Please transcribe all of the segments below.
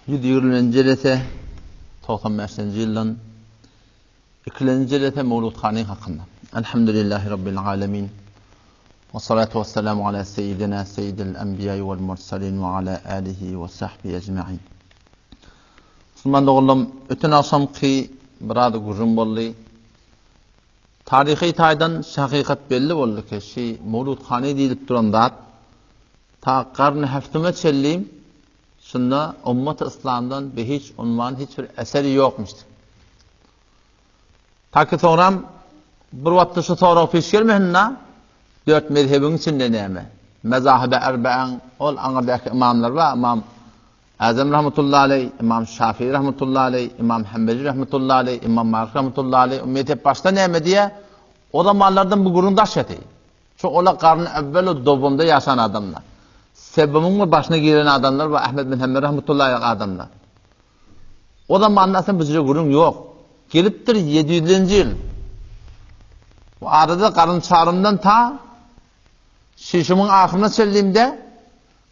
120-nji jelese 95-nji ýyldan ikilenji jelese Mowludhany hakynda. Elhamdülillahi Rabbil alemin. We salatu we selamu ala seýidina seýidil enbiýai wal mursalin we ala alihi we sahbihi ecmaîn. Musulman doganlarym, öten agşamky biraz gürrüň boldy. Taryhy taýdan şu hakykat belli boldy ki, şi Mowludhany diýlip duran zat ta garny heftüme çenli şunda ummaty yslamdan bi hiç unwan hiç bir eseri ýokmuşdy. Ta ki soňram bir wagtda şu sorag peş gelmesin-de, dört mezhebiň içinde näme? Mezahibe erbeäň ol aňyrdaky ymamlar bar, ymam Azam rahmetullahi aleý, Ymam Şafii rahmetullahi aleý, Ymam Hanbeli rahmetullahi aleý, Ymam Malik rahmetullahi aleý, o mezhep başda näme diýýär? O zamanlardan bu gürrüň daş ýaty. Şu ola garny äwwel o dowamda ýaşan adamlar. Sebimiň bir başyna giren adamlar we Ahmed bin Hanbel rahmetullahi aleý adamlar. O zamanda aslynda bu jüre gürrüň ýok. Gelipdir 700-nji ýyl. Bu arada garyn çarymdan ta şişimiň ahyryna çenlimde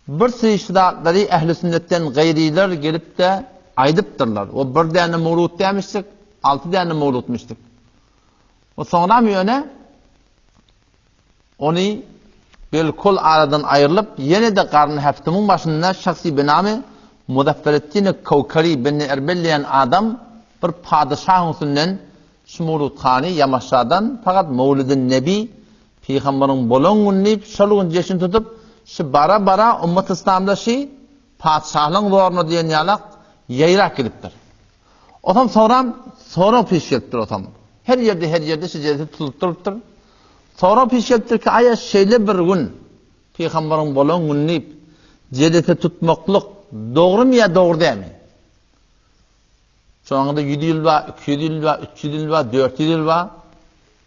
Bir syçdy zatlary ähli sünnetden gaýrylar gelip-de aýdypdyrlar. O bir däne mowlud dämişdik, alty däne mowludmyşdyk. O soňram ýöne ony bilkul aradan aýrylyp, ýene-de garny häftimiň başynda şahsy binamy Muzaffereddin Kowkary bin Erbil diýen adam bir padyşahyň üstünden şu mowludhany Ýamaşadan fakat Mowludyn Nebi Pygambaryň bolan güni diýip, şol gün jeşin tutup, şu bara-bara ummat yslamda şi patyşalygyň zoruna diýen ýalak ýaýrap gidipdir. Otam soram sorag peş gelipdir otam. Her ýerde her ýerde şi jelse tutulyp durupdyr. Sorag peş gelipdir ki, aýa şeýle bir gün Pygambaryň bolan güni diýip, jelse tutmaklyk dogrumy ýa dogry dälmi? Şoňa-da 100 ýyl bar, 200 ýyl bar, 300 ýyl bar, 400 ýyl bar.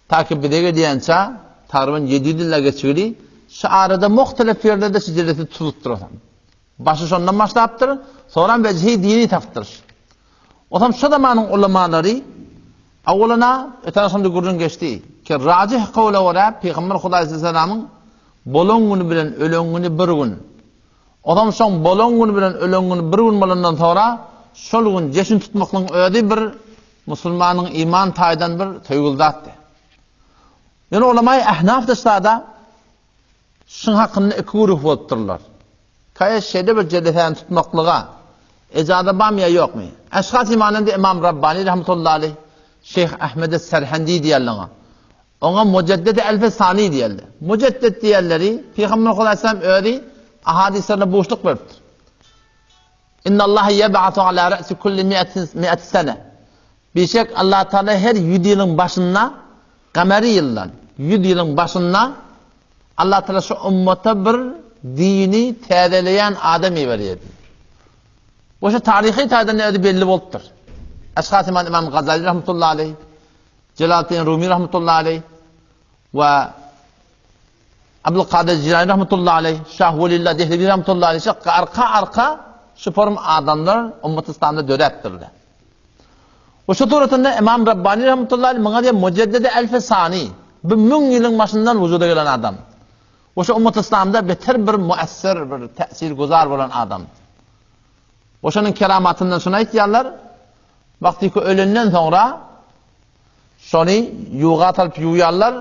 Ta ki bize gelýänçä, tagryban 700 ýyl-a geçigili, şu arada muhtelif ýerlerde şu jelesi tutulypdyr otam. Başy şondan başlapdyr, soňram wejhi dini tapypdyr. Otam şu zamanyň ulamalary awwalana öten agşamda gürrüň geçdi ki, rajih kowla görä Pygamber Hudaý sallamyň bolan güni bilen ölen güni bir gün. Otam şoň bolan güni bilen ölen güni bir gün bolandan soňra şol gün jeşin tutmaklygyň özi bir musulmanyň iman taýdan bir söýgüli zatdy. Ýöne ulamaý ahnaf dışlarda şuň hakynda iki güruh bolupdyrlar. Kaýa şeýle bir jelesäni tutmaklyga ejaza barmy ýa ýokmy? Eşhas imanynda Imam Rabbani rahmetullahi aleyh, Şeýh Ahmed Serhendi diýerler. Oňa Mujeddedi Elfi Sani diýerler. Mujedded diýerleri Pygamber Hudaýsalam özi ahadyslarynda buşluk beripdir. Innallaha yeb'asu ala ra'si kulli mi'ati sene. Bişek Allah Taala her 100 ýylyň başynda gamary ýyldan 100 ýylyň başynda Allah Taala şu ummata bir dini täzeleýän adam iberýär. Bu şu taryhy taýdan özi belli bolupdyr. Eşhas İmam İmam Gazali rahmetullahi aleyh, Jelaleddin Rumi rahmetullahi aleyh we Abdulkadyr Jilani rahmetullahi aleyh, Şah Welillah Dehlevi rahmetullahi aleyh, şu arka-arka şu form adamlar ummat İslamda döräpdirler. We şu suratynda Imam Rabbani rahmetullahi aleyh muňa diýen Mujeddedi Elfi Sani, bu müň ýylyň başyndan wujuda gelen adam. We şu ummat İslamda beter bir muessir, bir täsir guzar bolan adam. We şonuň keramatyndan şuny aýtýarlar, wagtyky ölenden soňra şony ýuwga salyp ýuwýarlar,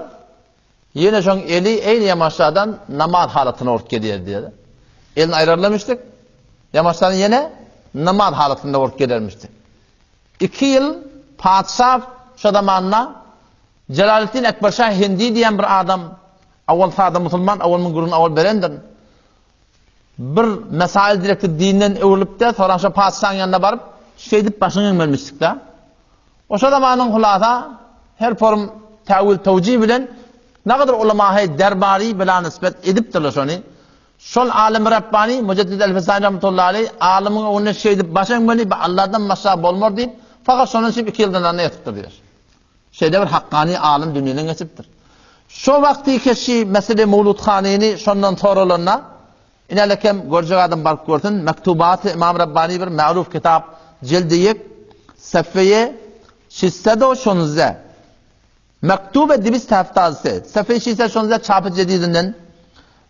Ýene şoň eli eýni ýamaşjadan namaz halatyna bolup gelýär diýýär. Elini aýrarlamışdyk. Ýamaşjadan ýene namaz halatynda bolup gelermişdi. Iki ýyl patyşa şo zamanda Jelaleddin Ekberşah Hindi diýen bir adam awal sada musulman, awal muň gürrüňini awal berendir. Bir mesail direkti dinden öwrülip-de, soňra şo patyşaň ýanyna baryp, şeýdip başyňy eňmelmişdik-de. Oşo zamanyň hulasa her forum täwil tewjih bilen nagadyr ulamahy derbary bila nisbet edipdirler şony. Şol alymy Rabbani Mujeddid Elfisani rahmetullahi aleyh alymyň öňünde şeýdip baş eňmeli be Allahdan başga bolmar diýip fakat şondan şeýdip iki ýyldan anna ýatypdyr diýer. Şeýle bir hakkani alym dünýeden geçipdir. Şo wagty keşi mesele Mewludhanyny şondan soralanda Inelekem görjek adam baryp görsün, Mektubaty Ymam Rabbani bir ma'ruf kitap, jildi ýek, sefeýe şissedo şonze. Mektube dibist heftazse, sefeýe şisse şonze çapy jedidinden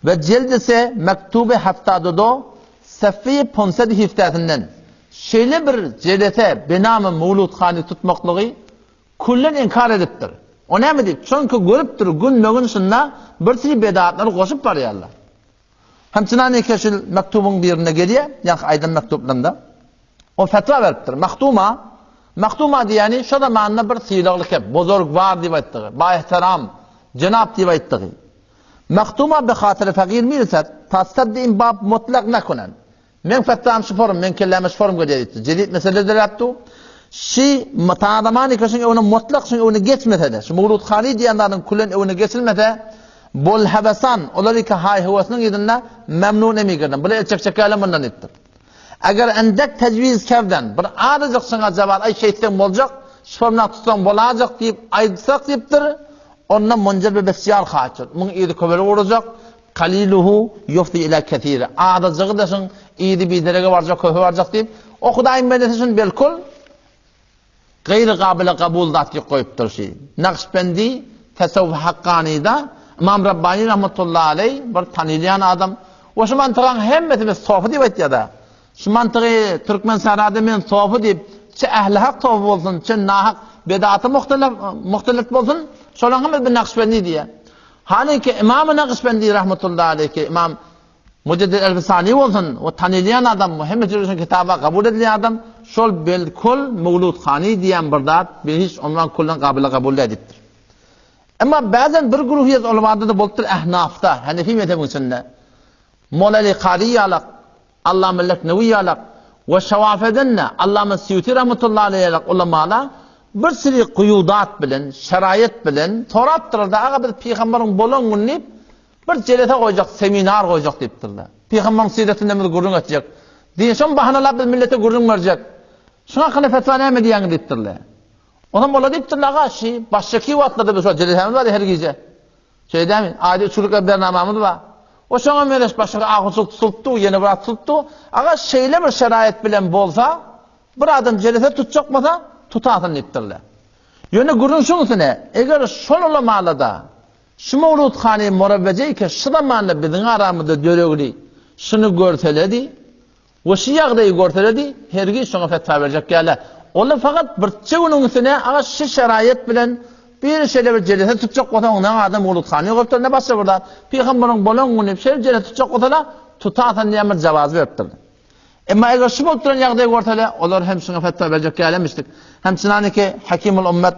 we jildi se Mektube heftadodo, sefeýe ponsed hiftesinden. şeýle bir jelese benamy mowludhany tutmaklygy küllen inkar edipdir. O näme diýip, çünki görüpdir günbe-gün şunda bir sürü bedatlary goşup barýarlar. Hemçinan eke şul mektubyň birinde gelýär, ýaňky aýdan mektuplarynda. O fetwa beripdir. Mahduma, Mahduma diýýäni şo zamanda bir sylagly kep, bozorgwar diýip aýtdygy, baýehtaram, jenap diýip aýtdygy. Mahduma be hatyry fagir mirsat, ta saddi in bab mutlak nakunan. Meň fetwam şu forum, meň kelläme şu forum gelýär diýipdir. Jedid mesele döräpdi. Şi ta zamany köşüň öňüne mutlak şuň öňüne geçmese-de, şu Mawlud Hany diýen zadyň külen öňüne geçilmese, bol hebesan, olar iki haý-höwesiniň yzynda memnun emigirden. Bular el çekjek ýaly mundan diýipdir. Eger endek tejwiz kerden, bir azajyk şuňa jawaz, aý şeýtseň boljak, şu formdan tutsaň bolajak diýip aýtsak diýipdir, onda munjer be besýar haçyr. Muň yzy köpelip ugrajak, kaliluhu ýufdi ila kesiri. Azajygy-da şuň yzy biderege barjak, köpe barjak diýip, o Hudaýyň bendesi şuny belkul Gaýry gabyla kabul zat diýip goýupdyr şi. Nakşbendi Tesawwuf Hakkanyda Ymam Rabbani rahmetullahi aleý bir tanylýan adam we şu mantygaň hemmesi biz sofy diýip aýtýada. Şu mantygy Türkmen sarada men sofy diýip çe ähli hak sofy bolsun çe nahak bedaty muhtelef muhtelif bolsun şolaň hemmesi bir Nakşbendi diýýär. Halyki Ymamy Nakşbendi rahmetullahi aleýhi Ymam Mujeddid Elbisani bolsun, o tanylýan adam, hemme jürüşen kitaba kabul edilýän adam, şol belkul Mewlud Hany diýen bir zat, bir hiç ondan kullan gabyla kabul edipdir. Emma bazen bir guruh ýaz ulamada-da bolupdyr Ehnafda, Hanefi mezhebiň içinde. Molali Kary ýalak, Allama Leknewi ýalak we Şawafeden-de Allama Sýuti rahmetullahi aleýh ýalak ulamala bir siri guýudat bilen, şeraýat bilen sorapdyrlar-da, aga biz pygamberiň bolan günü diýip, Bir jelese goýjak, seminar goýjak diýipdirler. Pygambaryň syretinden biz gürrüň etjek. Diýen şoň bahanalap biz millete gürrüň berjek. Şuň hakynda fetwa näme diýýäňiz diýipdirler. Onam olar diýipdirler, aga şi başşaki wagtlarda biz şo jelesämiz bardy her gije. Şeýle dämi? Aýda üç günlük bernamamyz bar. O şoňa meňzeş başga ahuçylyk tutulypdy, ýene bir zat tutulypdy. Aga şeýle bir şeraýat bilen bolsa, bir adam jelese tutjak bolsa, tutasyn diýipdirler. Ýöne gürrüň şuň üstüne, eger şol ulamalarda Şu Mowlud hany Morawwejeýke şu zamanda biziň aramyzda döregli şuny görseledi we şu ýagdaýy görseledi, hergiz şoňa fetwa berjek däldi. Olar fakat birçe günüň üstüne aga şu şeraýat bilen biri şeýle bir jelese tutjak bolsa oňa adam Mowlud hany görüpdir ne başga bir zat. Pygambaryň bolan güni şeýle jelese tutjak bolsalar tutarsan diýen bir jawaz beripdir. Emma eger şu bolup duran ýagdaýy görseler, olar hem şuňa fetwa berjek ýalymişdik. Hem çynanyki Hakimul Ummet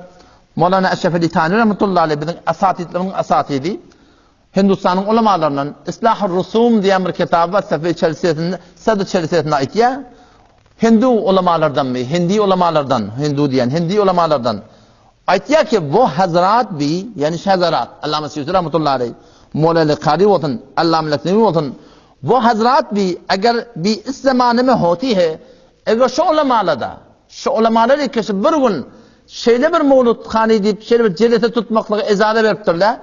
Molana Eşref Ali Tani rahmetullahi aleyh biziň esatidlerimiziň esatidi. Hindistanyň ulamalaryndan Islahur Rusum diýen bir kitaby bar, Sefewi çelşesinde, Sadr çelşesinde aýtýar. Hindu ulamalardanmy? Hindi ulamalardan, hindu diýen, hindi ulamalardan. Aýtýar ki, bu hazrat bi, ýani şazarat, Allama Sýuti rahmetullahi aleyh, Molali Kari bolsun, Allama Leknewi bolsun, bu hazrat bi, eger bi is zamane me hoti he, eger şu ulamalada, şu ulamalar ikisi bir gün şeýle bir mowlud hany diýip, şeýle bir jelese tutmaklyga ejaza beripdirler.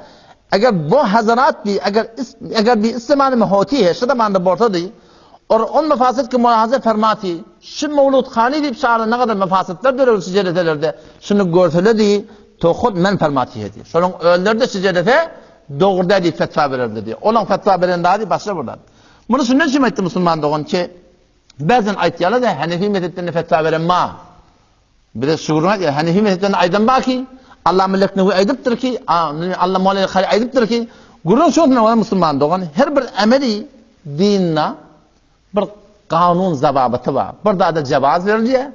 Eger bu hazrat bi, eger is, eger bi is zamane me hoti he, şu zamanda bolsady, Or on mefasit ki mulahaza fermati, şu mowlud hany diýip şarda ne kadar mefasitler döredi şu jeleselerde, şuny görseledi, to hud men fermati he diýip. Şonuň özleri-de şu jelese dogry däl diýip fetwa bererdi diýip. Olaň fetwa beren zady başga bir zat. Muny şundan üçin aýtdym musulman dogan ki, bäzen aýtýarlar-da Hanefi mezhepden fetwa beren ma. Bize şu gürrüň aýdýar. Hanefi mezhepden aýdan bar ki, Allama Leknewi aýdypdyr ki, Allama Mawlana Kary aýdypdyr ki, gürrüň şundan bolan musulman dogan, her bir emeli dinde bir kanun zababaty bar. Bir zada jawaz berilýär,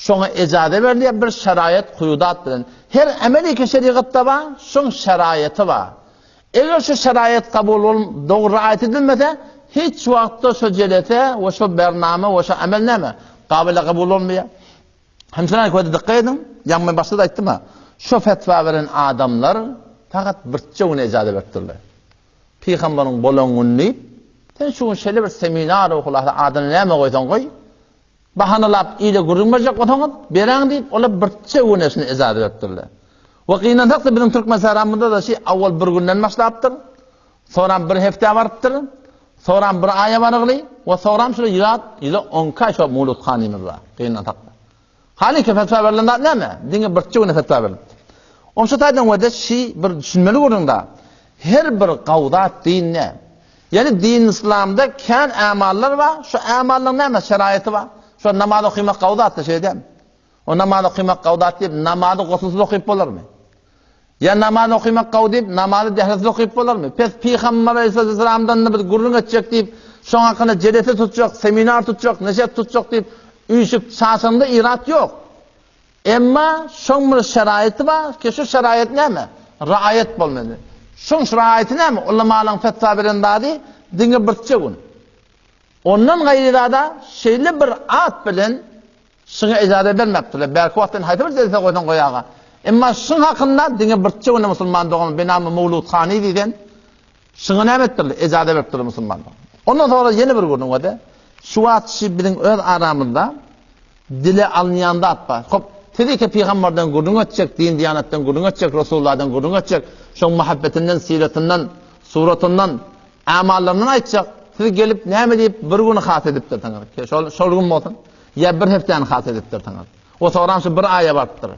şoňa ejaze berilýär bir şeraýat kuýudat bilen. Her emeli ki şerigatda bar, şoň şeraýaty bar. Eger şu şeraýat kabul bolup, dogry raýat edilmese, hiç wagtda şo jelese we şo bernama we şo emel näme? Gabyla kabul bolmaýar. Hemşire köde dikkat ediň, ýaňy men başda-da aýtdym-a, şo fetwa beren adamlar fakat birçe gün ejaza beripdirler. Pygambaryň bolan güni diýip, sen şu gün şeýle bir seminar okulasa adyny näme goýsaň goý, bahanalap ile gürrüň berjek bolsaňyz, beräň diýip, olar birçe güne şuny ejaza beripdirler. We gynansak-da biziň Türkmenistanymyzda-da şi awwal bir günden başlapdyr, soňram bir hepdä barypdyr, soňram bir aýa barygly we soňram şular ýyla ýyla onki aý şo Mawlud hanymyz bar, gynansak-da. Halyka fetwa berlen zat näme? Diňe birçe güne fetwa berilipdir. Oň şu taýdan wede şi bir düşünmeli gürrüň-da. Her bir gawzat dinde. Ýani din yslamda kän ämallar bar, şu ämallaryň näme şeraýaty bar. Şo namaz okymak gawy zatda şeýle dälmi? O namaz okymak gawy zat diýip, namazy gosulsyz okyp bolarmy? Ýa namaz okymak gawy diýip, namazy dähresiz okyp bolarmy? Pes Pygamber aleyhisselamdan-da biz gürrüň etjek diýip, şoň hakynda jelese tutjak, seminar tutjak, neşet tutjak diýip, üýşüp çaşanda irat ýok. Emma şoň bir şeraýyty bar ki, şu şeraýat näme? Raýat bolmaly. Şoň şeraýaty näme? Ulamalaryň fetwa beren zady diňe birçe gün. Ondan gaýry zada şeýle bir at bilen Şuňa ejaza bermepdirler. Bärki wagtdan haýsy bir jelse goýsaň goýaga. Emma şuň hakynda diňe birçe güne musulman dogan benamy Mowlud hany diýen şuňa näme etdirler? Ejaza beripdirler musulman dogan. Ondan soňra ýene bir gürrüň bar-da. Şu wagt şu biziň öz aramyzda dile alynýan zat bar. Hop, siz iki pygamberden gürrüň etjek, din-diýanatdan gürrüň etjek, Resulullahdan gürrüň etjek, şoň muhabbetinden, syratyndan, suratyndan, Amallaryndan aýtjak, siz gelip näme diýip bir güni has edipdirsiňiz? Ki şol şol gün bolsun, ýa bir hepdäni has edipdirsiňiz. O soňram şu bir aýa barypdyr.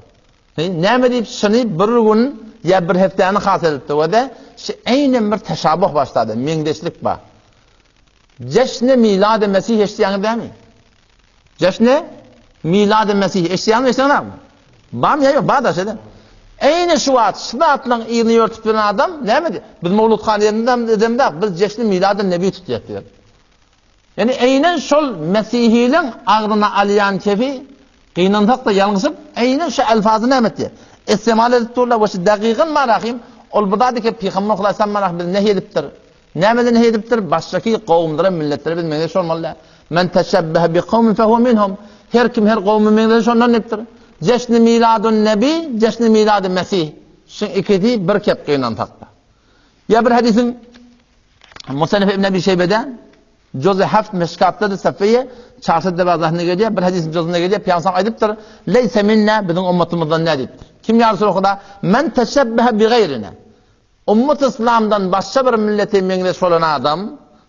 Heý, näme diýip şuny bir gün ýa bir hepdäni has edipdir we-de şu eýnem bir teşabuh başlady, meňzeşlik bar. Jeşne milady Mesih eşidýäňiz dämi? Jeşne Milady Mesih eşidýäňizmi, eşideňizmi? Barmy ýa ýok? Bar da şeýle. Eýni şu wagt şu zatlaryň yzyny ýörtüp ýören adam näme diýýär? Biz Mowlud han ýerinde edemzok, biz jeşni Milady Nebi tutýas diýýär. Ýani eýnen şol mesihiliň agzyna alýan kefi gynansak-da ýalňyşyp, eýnen şu elfazy näme etýär? Istimal edip durlar we şu dagygan marahim ol bu zady ki Pygamber Hudaý marahim biz nehy edipdir. Nämeden nehy edipdir? Başdaky kowumlara, milletlere biz meňzeş bolmaly däl. Men teşebbehe bi kawmin fehuve minhum. Her kim her kowuma meňzese şondan diýipdir. Jeşni miladun nebi, jeşni milady mesih. Şuň ikisi bir kep gynansakda. Ýa bir hadisiň Musannef ibn Abi Şeýbede Juz-i Haft Mişkatda-da Safeýe çarşy dewazahynda gelýär, bir hadisiň juzunda gelýär, Pygamber aýdypdyr, Leýse minna biziň ummatymyzdan däl diýipdir. Kim ýa Resulullah? Men teşebbehe bi gaýrina. Ummat yslamdan başga bir millete meňzeş bolan adam,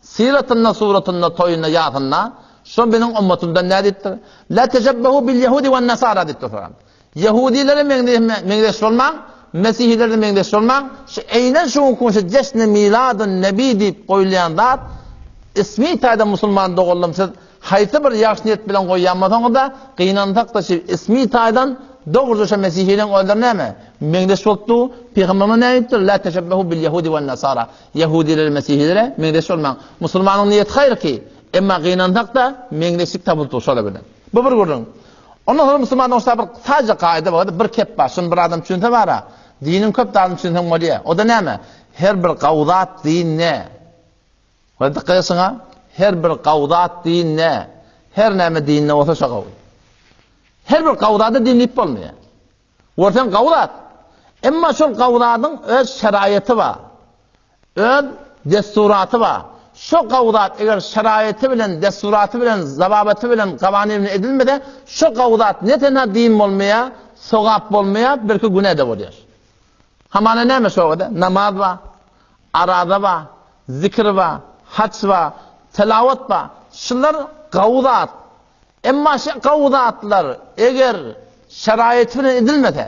syratynda, suratynda, toýunda, ýasynda, şo meniň ummatymdan däl diýipdir. La teşebbehu bil ýehudi wen nasara diýipdir soňra. Ýehudilere meňzeş bolmaň, mesihilere meňzeş bolmaň, şu eýnen şu günki gün şu jeşni miladun nebi diýip goýulýan zat, ismi taýdan musulman doganlarym siz Haýsy bir ýagşy niýet bilen goýýan bolsaňyz-da, gynansak-da şu ismi taýdan dogruja şo mesihiliň özleri näme? Meňzeş bolup dur. Pygamberimiz näme diýipdir? La teşebbehu bil ýehudi wen nasara. Ýehudilere, mesihilere meňzeş bolmaň. Musulmanyň niýeti haýyr ki, emma gynansak-da meňzeşlik tapylyp dur şolar bilen. Bu bir gürrüň. Ondan soňra musulman dostlar bir saja kaýda bar, bir kep bar. Şuny bir adam düşünse bar-a, diniň köp zadyny düşünseň bolýar. O-da näme? Her bir gawy zat din ne? We dykgat etsin-a, her bir gawy zat din dä, her näme dinde bolsa şo gawy. Her bir gawy zada din diýip bolmaýar. Görseň gawy zat. Emma şol gawy zadyň öz şeraýaty bar. Öz dessuraty bar. Şo gawy zat eger şeraýaty bilen, dessuraty bilen, zababaty bilen, gawany bilen edilmese, şo gawy zat ne tenha din bolmaýar, sogap bolmaýar, belki günä-de bolýar. Hamana näme şo gada? Namaz bar, araza bar, zikir bar, haç bar, telawat bar. Şular gawy zat. Emma şu gawy zatlar eger şeraýaty bilen edilmese,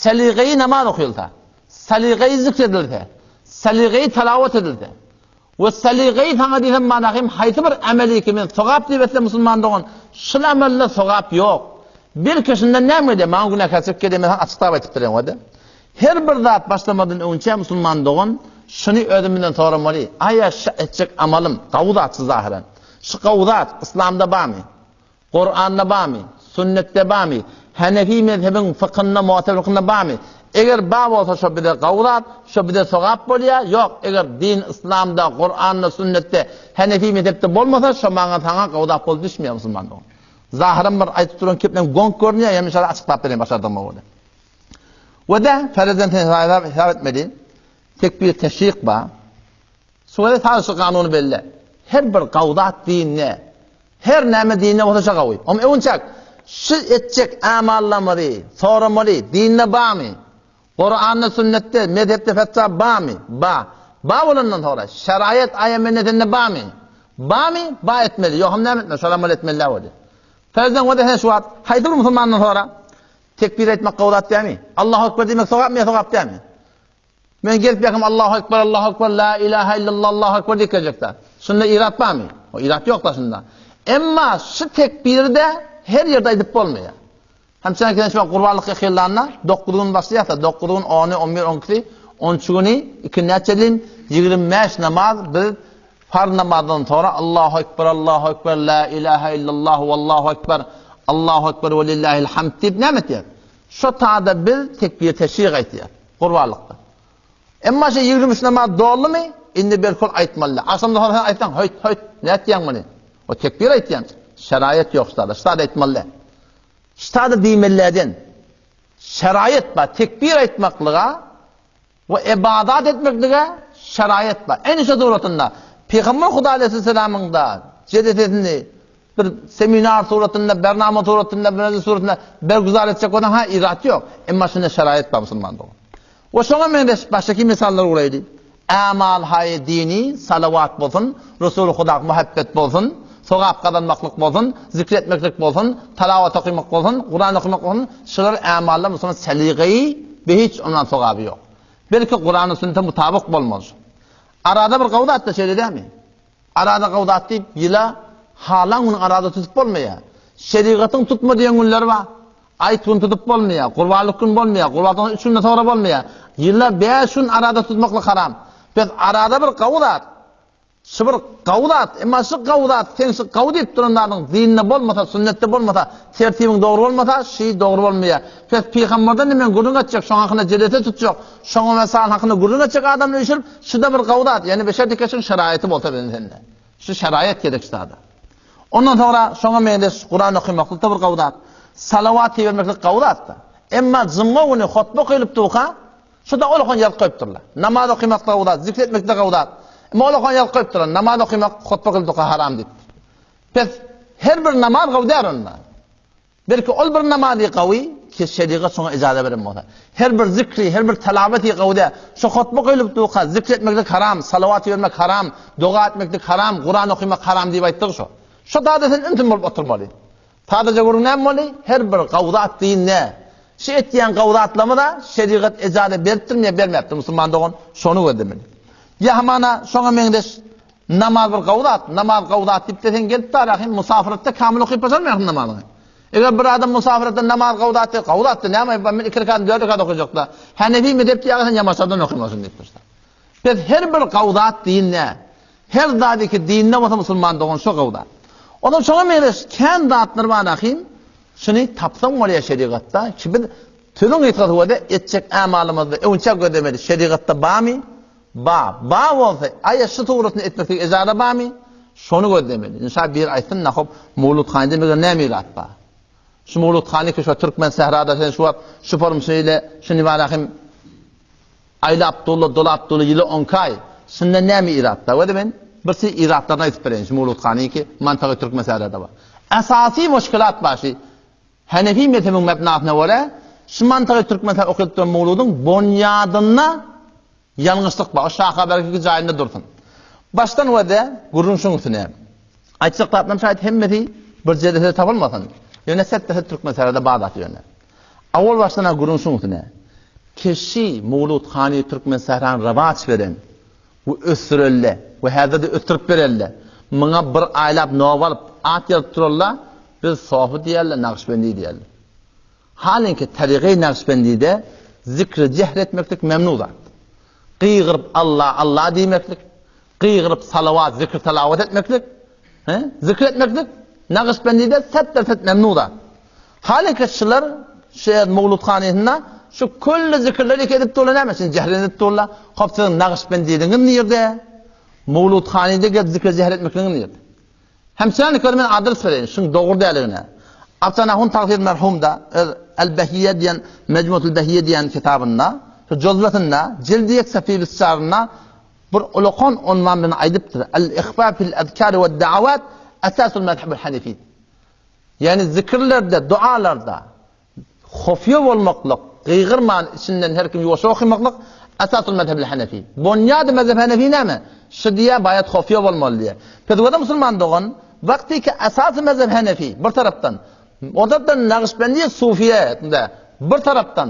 seligeýi namaz okylsa, seligeýi zikr edilse, seligeýi telawat edilse, We saligeý saňa diýsem manahym haýsy bir ameli ki men sogap diýip etsem musulman dogan şul amelde sogap ýok. Belki şundan näme gelýär maňa günäkärçilik gelýär men saňa açyklap aýtyp bereýin wada. Her bir zat başlamadan öňçä musulman dogan şuny özümizden soramaly aýa şu etjek amalym gawy zat şu zahyran şu gawy zat yslamda barmy? Kuranda barmy? Sünnetde barmy? Hanefi mezhebiň fykhynda, mu'teber fykhynda barmy? Eger bar bolsa şo bize gawy zat, şo bize sogap bolýar, ýok, eger din yslamda, Kuranda, sünnetde, Hanefi mezhepde bolmasa, şo maňa saňa gawy zat bolup düşmeýär musulman dogan. Zahyran bir aýdyp duran kepleň goňk görünýär, ýa men şony açyklap bereýin başardygyma görä. We-de ferezden hesap etmeli. Tekbir teşrik bar. Suwede saz şu kanuny belle. Her bir gawy zat dinde. Her näme dinde bolsa şo gawy. Om öwünçäk şu etjek amallamyzy soramaly dinde barmy? Kuranda sünnetde mezhepde fetwa barmy? Ba. Ba bolandan sonra şerayet aýa mennetinde barmy? Barmy? Ba etmeli. Ýok hem näme etmeli? Şol amal etmeli däl bolýar. Ferzen wada sen şu wagt haýsy bir musulmandan sora? Tekbir aýtmak gawy zat dälmi? Allahu ekber diýmek sogapmy ýa sogap dälmi? Men gelip ýakym Allahu ekber, Allahu ekber, la ilaha illallah, Allahu ekber diýip geljekde. Şunda irat barmy? O irat ýok da şunda. Emma şu tekbiri-de her ýerde aýdyp bolmaýar. Hemçe kenen şu gurbanlyk ýakynlanda 9 gün başlaýarsa, 9 gün, 10-y, 11, 12-si, 13 güni, iki näçe diýin, 25 namaz biz farz namazdan sonra Allahu ekber, Allahu ekber, la ilahe illallah, wallahu ekber, Allahu ekber we lillahil hamd diýip näme etýär? Şo tada biz tekbir teşrik aýtýar gurbanlykda. Emma şu 23 namaz doldumy? Indi belkul aýtmaly. Agşamda sonra sen aýtsaň, höýt, höýt, nätýäň muny? O tekbir aýtýan. Şeraýat ýok ştada. Ştada aýtmaly. Ştada diýmelilerden. Şeraýat bar. Tekbir aýtmaklyga we ibadat etmeklige şeraýat bar. Eni şu suratynda Pygamber Huda aleyhisselamyň da jedesini bir seminar suratynda, bernama suratynda, bir suratynda bergüzar etjek bolsaň, ha irat ýok. Emma şunda şeraýat bar musulman dogan. We şoňa meňzeş başga misallar uraýdy. Ämal haýy dini, salawat bolsun, Resuly Huda muhabbet bolsun, sogap gazanmaklyk bolsun, zikr etmeklik bolsun, talawat okymak bolsun, Kuran okamak bolsun, şular ämallar musulman seligeýi we hiç ondan sogaby ýok. Belki Kurany sünnete mutabyk bolmaly. Arada bir gawy zat-da şeýle dälmi? Araza gawy zat diýip, ýyla halan günüň araza tutup bolmaýar. Şerigatyň tutma diýen günleri bar. Aýt gün tutup bolmaýar, gurbanlyk gün bolmaýar, gurbanlykdan üç günden soňra bolmaýar. Ýyla bäş gün araza tutmaklyk haram. Bes araza bir gawy zat. Şu bir gawy zat, emma şu gawy zat seň şu gawy diýip duran zadyň dinde bolmasa, sünnetde bolmasa, tertibiň dogry bolmasa, şi dogry bolmaýar. Pes pygamberden men gürrüň etjek, şoň hakynda jelese tutjak, şoňa mesal hakynda gürrüň etjek adamny üýşürip, şuda bir gawy zat, ýani beşer dikeşiň şeraýaty bolsa biziň sende. Şu şeraýat gerek şuda. Ondan soňra şoňa meňzeş Kuran okamaklyk da bir gawy zat. Salawat ibermeklik gawy zat-da. Emma jumga güni hutba okylyp durka, şuda ol okan ýazyp goýupdyrlar. Namaz okamak gawy zat, zikr etmek de gawy zat. Emma ol okan ýazyp goýupdyrlar. Namaz okamak hutba okylyp durka haram diýip. Pes her bir namaz gawy däl onda. Belki ol bir namazy gawy, ki şerigat şoňa ijaza beren bolsa. Her bir zikri, her bir talawaty gawy däl. Şo hutba gylyp durka zikr etmeklik haram, salawat ibermek haram, doga etmeklik haram, Kuran okamak haram diýip aýtdygy şo. Şo zada sen ümsüm bolup oturmaly. Sadaja gürrüň näme boldy? Her bir gawy zat diýin nä? Şu etýän gawy zatlarymyza şerigat ijaza beripdirmi ýa bermäpdir musulman dogan? Şony gözlemeli. Ýa hamana şoňa meňzeş Namaz bir gowy zat, namaz gowy zat diýip-de sen gelip barahyn musafyratda kamyl okyp başarmaýarsyň namazyňy. Eger bir adam musafyratda namaz gowy zat diýip, gowy zat-da näme aýyp bar, men iki rekat, dört rekat okajakda. Hanefi mezhep diýýär, sen ýamaşardan okamasyn diýip dursa. Biz her bir gowy zat din nä? Her zady ki dinde bolsa musulman dogan şo gowy zat. Ondan şoňa meňzeş kän zatlar bar ahyn, şuny tapsaň bolýar şerigatda ki biz sözüň gysgasy bolsa etjek ämalymyzda öňçä gözlemeli şerigatda barmy? Ba, ba bolsa, aýa şu suratyny etmeklik ejaza bamy? Şony gözlemeli. Inşa biri aýtsyn nahop Mowlut hany meger näme irat ba? Şu Mowlut hany ki şu türkmen sährada sen şu wagt şu form şeýle şu nibarahim aýlap durla dolap durla ýyly onki aý. Şunda näme irat ba? Wede men bir şey iratlaryny aýdyp bereýin şu Mowlut hany ki mantagy türkmen sährada bar. Esasy muşkilat bar şu Hanefi mezhebiň mebnasyna görä şu mantagy türkmen sährada okylyp duran mowludyň bonýadynda Ýalňyşlyk bar, o şaha belki jaýynda dursun. Başdan wede gürrüň şuň üstüne. Aýtjak zatlarym şaýat hemmesi bir jedesede tapylmasyn. Ýöne set-de-set Türkmensährada bar zat ýöne. Awal başdan-a gürrüň şuň üstüne. Keşi Mowlut hany Türkmensährany rowaç beren we ösdürelle we häzir-de ösdürip berelle. Muňa bir aýlap nowa alyp, at ýazyp duralla, biz sofy diýerler, nagyşbendi diýerler. Halinki Tarygy Nagyşbendide zikri jehr etmeklik memnu zat. Gygyryp Alla, Alla diýmeklik, gygyryp salawat, zikr talawat etmeklik, he, zikr etmeklik Nagyşbendide set-der-set memnu zat. Halinki şular şu Mowlud hanysynda şu külli zikirleri iki edip durlar näme üçin jehr edip durlar? Hop siziň Nagyşbendiligiňiz nirde? Mowlud hanyda gelip zikri jehr etmekligiňiz nirde? Hemçäni kör men adres bereýin, şuň dogry däligine. Abjan ahun tagsyr merhum-da öz El-Behiýe diýen Mejmuatul Behiýe diýen kitabynda, şu jozwesinde, jildi ýek sefhi bisçarynda bir ulakan unwan bilen aýdypdyr, El-Ihfa fil ezkari wed-da'awat esasul mezhebil hanefi. Ýagny zikirlerde, dualarda Hofýa bolmaklyk, gygyrman içinden her kim ýuwaşja okymaklyk esasul mezhebil hanefi. Bonýady mezheb hanefi näme? Şu diýýär baýat hofýa bolmaly diýýär. Pezwada musulman dogan, wagty ki esasy mezheb hanefi bir tarapdan, o tarapdan nagyşbendiýe sufiýe bir tarapdan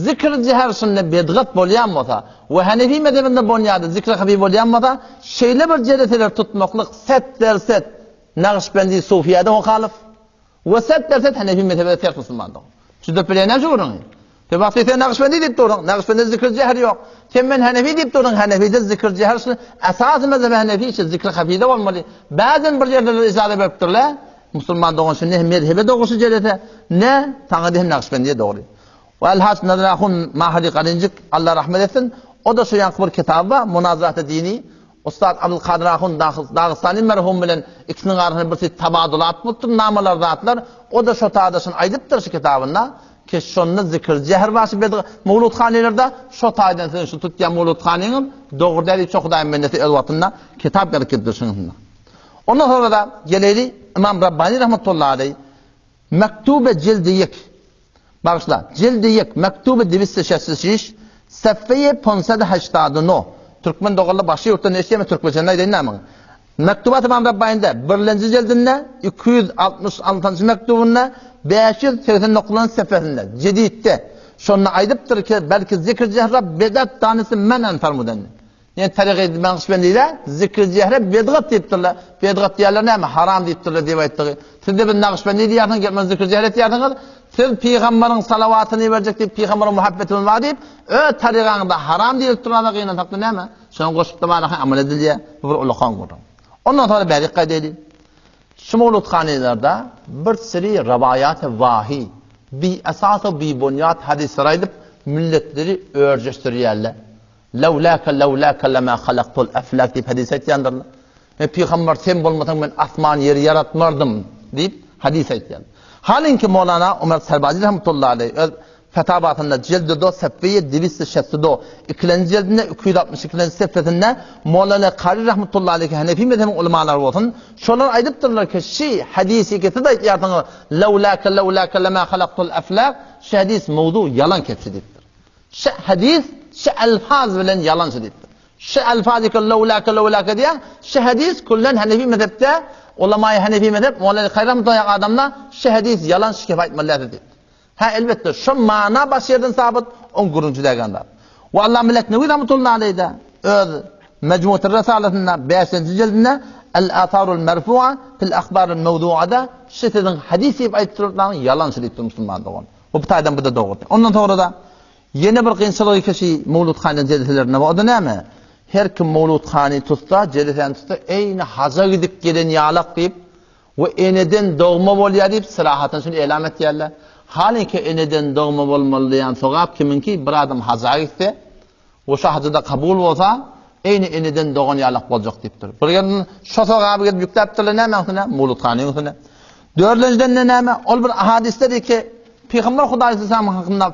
zikr jeher şunda bedgat bolýan bolsa we hanefi mezhebinde bonýady zikr hafi bolýan bolsa, şeýle bir jeleseler tutmaklyk set der set. Nagyşbendi sufiýada muhalyf. We set derset Hanefi mezhebe ters musulmandyr. Şu döp bilen şu gürrüňi. Sen wagty sen Nagyşbendi diýip durdyň. Nagyşbendide zikr jehr ýok. Sen men Hanefi diýip durdyň. Hanefide zikr jehr şu esasy mezhebi Hanefi şu zikr hafide bolmaly. Bäzen bir ýerde ijaza beripdirler. Musulman dogan şu ne mezhebe dogrusy jelese, ne saňa hem Nagyşbendiye dogry. We Elhas Nazar Ahun Mahali Galinjik Allah rahmet etsin. O da şu ýanky bir kitaby bar, Munazarat dini. Ussat Abdulkadyr ahun Dagystany merhum bilen ikisiniň arasynda bir tip tabadulat bolupdyr, namalar zatlar. O-da şo taýda şuny aýdypdyr şu kitabynda, ki şonda zikr jehr bar şu bedi mowludhanylarda, şo taýdan siziň şu tutýan mowludhanyňyz dogry däl diýip şo Hudaýyň bendesi öz wagtynda kitap ýazyp gidipdir şunuň üstünde. Ondan soňra-da geleli Ymam Rabbani rahmetullahi aleý Mektube jildi ýek. Bagyşla, jildi ýek, mektuby diwiste şessi şiş, sefeýe ponsady haştady no. Türkmen doganlar başga ýurtdan eşidýärmi türkmençesini aýdaýyn näme? Mektubat Ymam Rabbaýynda birlenji jildinde 266-njy mektubynda 589-njy sefesinde, jedidde, şonda aýdypdyr ki, belki zikr jehra bedat danisi menen farmuden. Ýöne Taryky Nagyşbendide zikri jehre bedgat diýipdirler. Bedgat diýýärler näme? Haram diýipdirler diýip aýtdygy. Siz-de biz Nagyşbendi diýýärsiňiz, gelip zikri jehr etýärsiňiz. Siz pygamberiň salawatyny berjek diýip, pygamberiň muhabbetimiz bar diýip, öz tarygaňyzda haram diýilip durana gynansakda näme? Şoňa goşup-da baraha amal edilýär. Bu bir ulakan gürrüň. Ondan soňra bärik gaýdaýly. Şu mowludhanalarda bir seri rawaýaty wahy, bi esas we bi bunýat hadyslar aýdyp, milletleri örjeşdirýärler. Lewläke lewläke lemâ halaktul eflâk diýip hadys aýtýandyrlar. Eý pygamber sen bolmasaň men asman ýeri ýaratmardym diýip hadys aýtýar. Halinki Mowlana Omar Serbazi rahmetullahi aleýh öz Fetawasynda jildi do sefeýi diwisti şesti do ikilenji jildinde 262-nji sefesinde Mowlana Kary rahmetullahi aleýh Hanefi mezhebiň ulamalary bolsun şolar aýdypdyrlar ki şi hadysy ki siz aýtýarsyňyz lewläke lewläke lemâ halaktul eflâk şi hadys mowzu ýalan kepsi diýipdir. Şu hadys şu elfaz bilen ýalançy diýipdir. Şu elfaz eke lewlake lewlake diýen şu hadys küllen Hanefi mezhepde ulamaýy Hanefi mezhep Mowlana Kaýram daýy adamlar şu hadys ýalan şu kep aýtmaly däl diýipdir. Hä elbetde şu mana baş ýerden sabyt oň gürrüňçi dägen zat. We Allah Melek Newi rahmetullahi aleýde öz Mejmuatul Risalasynda 5-nji jildinde El Atharul Merfu'a fil Ahbarul Mewdu'ada şu siziň hadys diýip aýdyp duranyňyz ýalançy diýipdir musulman dogan. Bu taýdan bu-da dogry. Ondan soňra-da ýene bir kynçylygy kişi mowludhanyň jeliselerinde bar. O-da näme? Her kim mowludhany tutsa, jelisäni tutsa, eýni haja gidip gelen ýalak diýip we eneden dogma bolýar diýip syrahatyn şuny elam etýärler. Halyňky eneden dogma bolmaly diýen sogap kimiňki bir adam haja gitse, we şo hajy-da kabul bolsa, eýni eneden dogan ýalak boljak diýipdir. Bir gezek şo sogaby gelip ýükläpdirler nämäň üstüne? Mowludhanyň üstüne. Dördünjiden-de näme? Ol bir hadysda diýdi ki, Pygamber Hudaý Aleyhisselamyň hakynda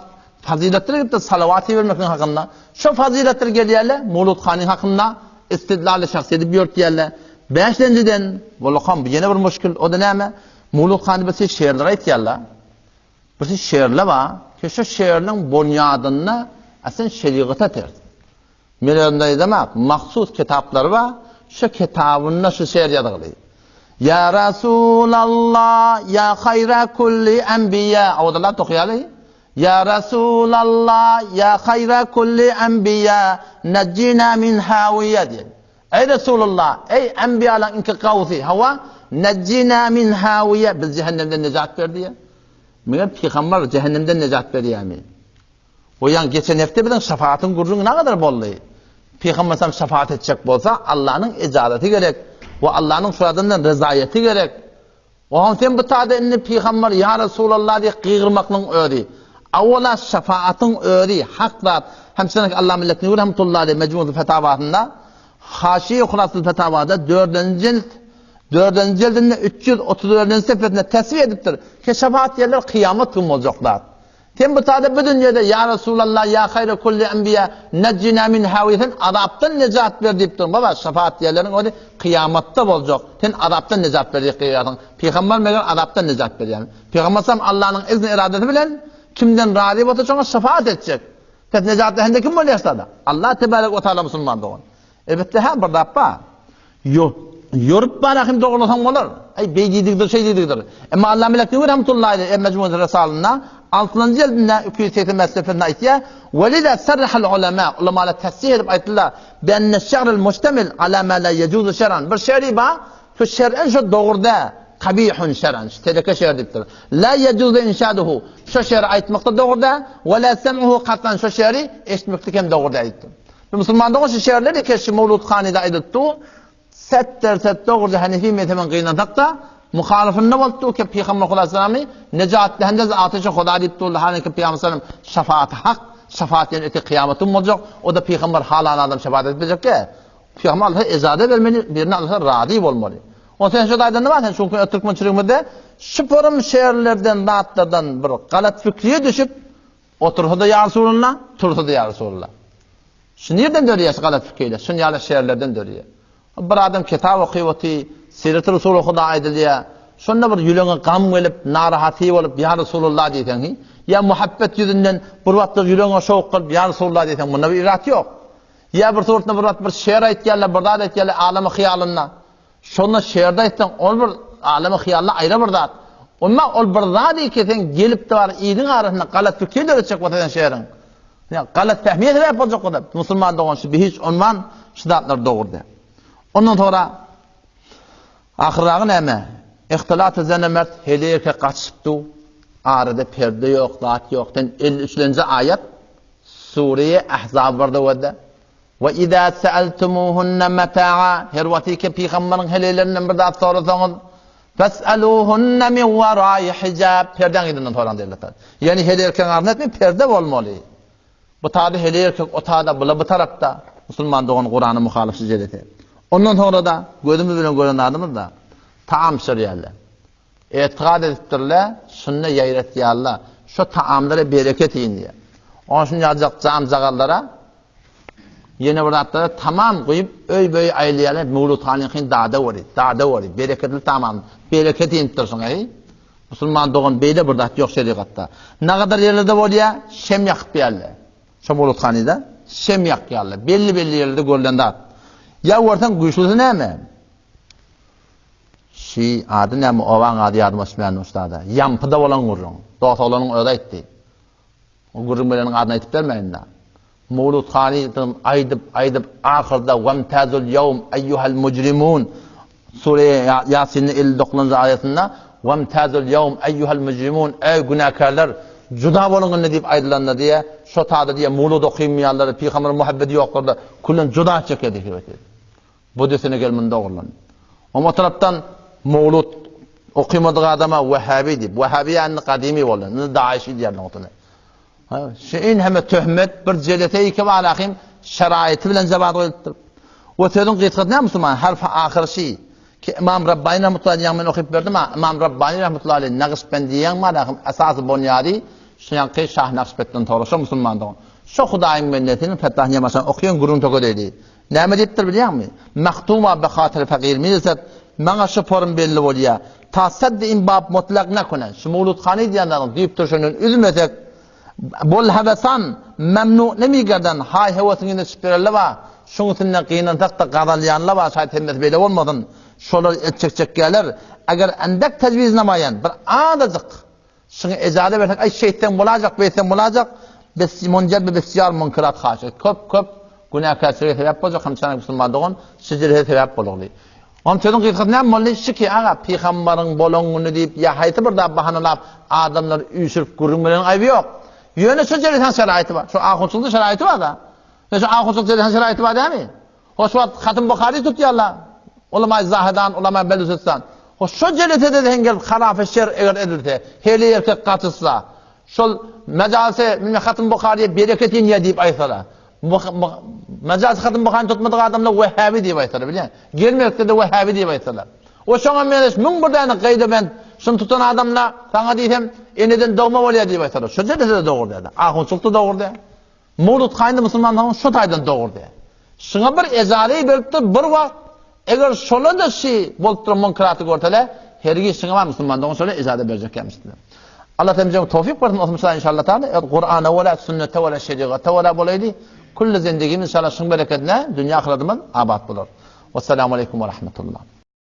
fazyletler gelipdir, salawat ibermekligiň hakynda. Şo fazyletler gelýärler, Mowludhanyň hakynda istidlal-y şahsy edip ýörtýärler. Bäşlenjiden, bolakam bu ýene bir muşkil, o-da näme? Mowludhany bir ses şerler aýtýarlar. Bir ses şerler bar ki, şo şerliň bonýadynda aslyn şerigata ters. Men özümden aýdamak, mahsus kitaplary bar, şo kitabynda şu şer ýazgyly. Ýa Rasulallah, ýa haýra kulli enbiýa, owazalap okaýaly. Ýa Rasulallah, ýa haýra kulli enbiýa, nejjina min hawiýa diýen. Eý Resulullah, eý enbiýalaryň iňki gawsy, hawa, nejjina min hawiýa, biz jähennemden nejat ber diýen. Meger pygamber jähennemden nejat berýärmi? O ýaň geçen hepde biziň şafatyň gürrüňi nägadar boldy? Pygamber sallam şafaat etjek bolsa, Allanyň ejazaty gerek we Allanyň şu adamdan rezaýeti gerek. Oňa sen bu tada indi pygamber ýa Resulallah diýip gygyrmaklygyň özi, awwala şafaatyň özi hak zat. Hem şeýle Allah millet Nuri rahmetullahi aleyh Mecmu'l Fetawasynda Haşiye Hulasul Fetawada 4-nji jilt 4-nji jildinde 334-nji sefesinde teswir edipdir. Ki şafaat diýerler kyýamat gün boljak zat. Sen bu tada bu dünýede ýa Resulallah ýa haýra kulli enbiýa nejjina min hawiýa sen azapdan nejat ber diýip durň baba şefaat diýenleriň özi kyýamatda boljak sen azapdan nejat ber diýip gygyrýarsyň pygamber meger azapdan nejat berýär pygamber sallam Allanyň izni eradasy bilen kimden razy bolsa şoňa şefaat etjek pes nejat berende kim bolýar şada Allah tebarek we taala musulman dogan Elbetde hä bir zat bar. Ýorup bar hem dogurlasaň bolar. Aý beý diýdigdir, şeý diýdigdir. Emma Allah Melek Nuri rahmetullahi aleyh El Mecmu'l Risalynda 6-njy jildinde 285 sefesinde aýtýar: "Ve liza sarrahal ulema" Ulamalar tasih edip aýtdylar: "Bi enne şi'rul muştamil ala ma la yejuzu şer'an." Bir şi'ri bar. Şu şer'en şu dogry dä. Kabihun şer'en, şu teleke şer diýipdir. La yejuzu inşaduhu, şu şeri aýtmak-da dogry dä, we la sem'uhu kat'an, şu şeri eşitmeklik hem dogry dä diýipdir. Bu musulman dogan şu şerler eke şu Mewlud Hanyda aýdylyp dur. Set derset dogry Hanefi mezhebine gynansak-da, muhalyfynda bolup dur ki Pygamber Huda salamy nejat dändez ateşe Huda diýip dur, halyki Pygamber sallam şefaat hak, şefaat ýene ete kyýamatyň boljak, o da Pygamber halan adam şefaat edip biljek-de. Pygamber Allaha ejaza bermeli, birine Allaha razy bolmaly. O sen şu taýdan nima sen çünki türkmençiligimizde şu şerlerden, zatlardan bir galat fikriye düşüp otursa-da ýa Resulullah, tursa-da ýa Resulullah. Şu nirden dörýär şu galat fikirler? Şun ýaly şerlerden dörýär. Bir adam kitap okyp oty, Siret Resuly Huda aýdylýar. Şonda bir ýüregiňe gam gelip, narahaty bolup ýa Resulullah diýseň, ýa muhabbet ýüzünden bir wagtlar ýüregiňe şowuk gelip ýa Resulullah diýseň, munda bir irat ýok. Ýa bir suratda bir wagt bir şeýer aýtýarlar, bir zat aýtýarlar alamy hyýalynda. Şonda şeýerde aýtsaň, ol bir alamy hyýalda aýra bir zat. Onda ol bir zat ki sen gelip-de bar iliň arasynda galat pikir döretjek bolsa sen şeýeriň. Ýa galat pähmiýe sebäp boljak bolsa, musulman dogan şu bihiç onman şu zatlar dogry däl. Ondan sonra ahyrragy näme? Ihtilat zene mert heleý erkek gaçyşyp du. Arada perde ýok, zat ýok. Sen 53-nji aýat Sure-i Ahzab barda wada. Ve izâ seeltumuhunne meta'a her wagty ki pygamberiň heleýlerinden bir zat sorasaňyz fes'eluhunne min werai hijab perdäň yzyndan soraň diýdi Allah. Ýani heleý erkegiň arasynda etmeýin perde bolmaly. Bu tada heleý erkek o tada bula bu tarapda musulman dogan Kurana muhalyf şu jelese. Ondan soňra da gözümiz bilen gören zadymyz da taam pişirýärler. Etikat edipdirler, şunda ýaýratýarlar. Şo taamlara bereket inýär. Onuň üçin ýaljak jamjagazlara ýene bir zatlara tamam guýup, öý-böý aýlaýarlar, Mewludhanyňkyny dada bori, dada bori, bereketli tamam, bereket inipdir şoňa, heý. Musulman dogan beýle bir zat ýok şerigatda. Nagadar ýerlerde bolýar, şem ýakyp berýärler. Şo Mewludhanyda şem ýakýarlar. Belli-belli ýerlerde görlen zat. Ýa görseň güýçlüsi näme? Şi ady näme obaň ady ýadyma düşmändir ustada. Ýampyda bolan gürrüň. Dos oglanyň özi aýtdy. O gürrüň bereniň adyny aýtyp bermäýin-dä. Mowlud hanyň aýdyp, aýdyp ahyrda Wemtazul ýewm eýýuhel mujrimun Sure Ýasinda 59-njy aýatynda Wemtazul ýewm eýýuhel mujrimun Eý günäkärler juda boluň indi diýip aýdylanda diýe, şo tada diýe mowlud okymýanlar, pygamber muhabbeti ýoklarda küllen juda çeker diýip. Bu desene gel muny dogrulan. Oňa tarapdan mowlud okymadyk adama wehhabi diýip, wehhabi ýa indi gadymy boldy, indi daişi diýýärler oňa. Ha, şu in heme töhmet bir jelese iki barahim şeraýeti bilen jawab goýupdyr. We sözüň gysgasy näme musulman? Harfy ahyr şi ki Imam Rabbani rahmetullahi ýaňy men okyp berdim ha, Imam Rabbani rahmetullahi aleyh Nagyşbendiýeň barahim esasy bonýady şu ýaňky Şah Nagyşbetden soraşa musulman dogan. Şo Hudaýyň bendesiniň Fettah Nemaşan okaýan gürrüň tökedeýdi. Näme diýipdir bilýäňmi? Mahduma be hatyr fagir mirsed, Maňa şu form belli bolýa. Ta saddi in bab mutlak nakunen. Şu mowluthany diýen zadyň düýp töşünden üzmesek, bol hawesan memnu nemigerden haý höwesiň ýüzüne çykyp bereli bar. Şuň üstünden gynansak-da gazalýanlar bar, şaýat hemmesi beýle bolmasyn. Şolar el çekjekgäler. Eger endek tejwiz namaýan bir azajyk Şuňa ejaza berseň, aý şeýtseň bolajak, beýtseň bolajak, bes munjer bi bisýar munkerat haşa. Köp köp günäkärçilige sebäp boljak hem çanak musulman dogan şejerese sebäp bolugly. Onuň sözüň gysgasy näme boldy? Şiki aga pygambaryň bolan güni diýip ýa haýsy bir zat bahanalap adamlary üýşürip gürrüň bereniň aýby ýok. Ýöne şu jeresäň şeraýty bar. Şu ahunçylykda şeraýty bar-da. Şu ahunçylyk jeresäň şeraýty bar dämi? Hoş wagt Hatym Buhary tutýarlar. Ulama Zahedan, ulama Beluçistan. Hoş şo jelesede hem gelip halafy şer eger edilse, heleý erkek gatyşsa, şol mejalise bilme Hatym Buharyýa bereket inýär diýip aýtsalar. Mejalis Hatym Buharyny tutmadyk adamlar wehhabi diýip aýtsalar, bilýän. Gelmekde-de wehhabi diýip aýtsalar. O şoňa meňzeş 1001 däne gaýda bent şuny tutan adamlar saňa diýsem eneden dogma bolýar diýip aýtsalar. Şo jelesede dogry däl. Ahunçylyk-da dogry däl. Mowlud kaýynda musulmanlaryň şo taýdan dogurdy. Şuňa bir ejazeý beripdir, bir wagt eger şola-da şi bolup duran munkeraty görsele, hergiz şuňa bar musulman dogan şola ejaze berjek ýamişdiler. Allah temizem towfik bersin osmuşlar inşallah taala. Evet Kur'ana görä, sünnete görä, şeriata görä bolaýdy. Külli zendigimiz inşallah şuň berekedine dünýä ahyretimiz abat bolar. Wessalamu aleýkum we rahmetullah.